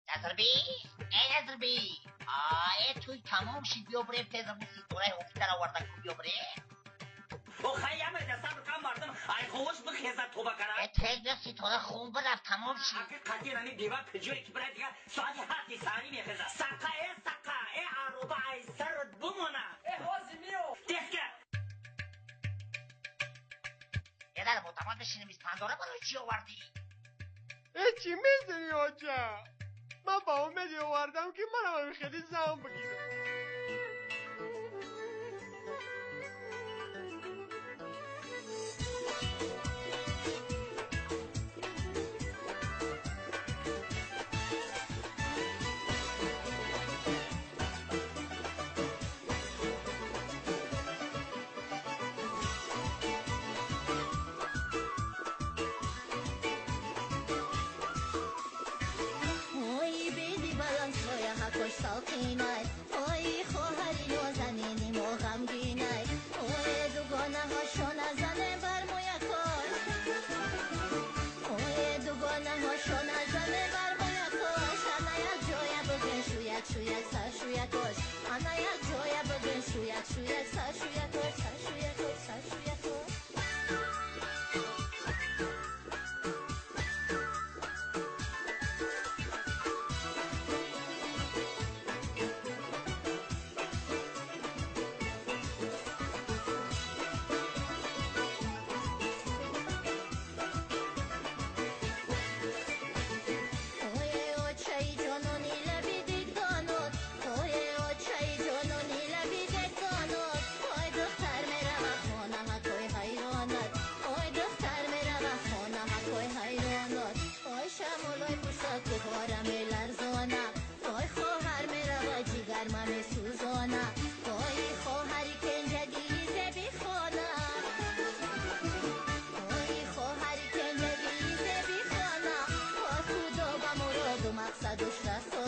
Назарби, эй Назарби, ай туй тамом шид, биё бирем тез аму ситораи ҳофитара оварда ку, биё бирем. Охай ямеда сабр кан, мардум ай ховош бихеза, тоба кара. Э, тез биё, ситора хун бирафт, тамом шид. Аки қадир ами бева куҷое ки бирад, дига соати 7-и саҳарӣ мехеза. Сақа, э сақа, э ароба ай сарат бумона. Э, ҳози миё. Тезка. Э, дар ботамон бишинем, испандора барои чӣ овардӣ? Э, чӣ мезани, оҷа? Ман ба умеди овардам, ки манам хеле зан бигирам. Салқинай, ой хоҳари нозанини мо ғамгинай, ой дугонаҳошо назане бар мӯякош, ой дугонаҳошо назане бар мӯякош. Ана як ҷоя бигин, шӯяк, шӯяк, сар шӯякош. Ана як ҷоя бигин, шӯяк, шӯяк, сар шӯякош, сар шӯякош, сар шӯякош. Мақсадуш расона.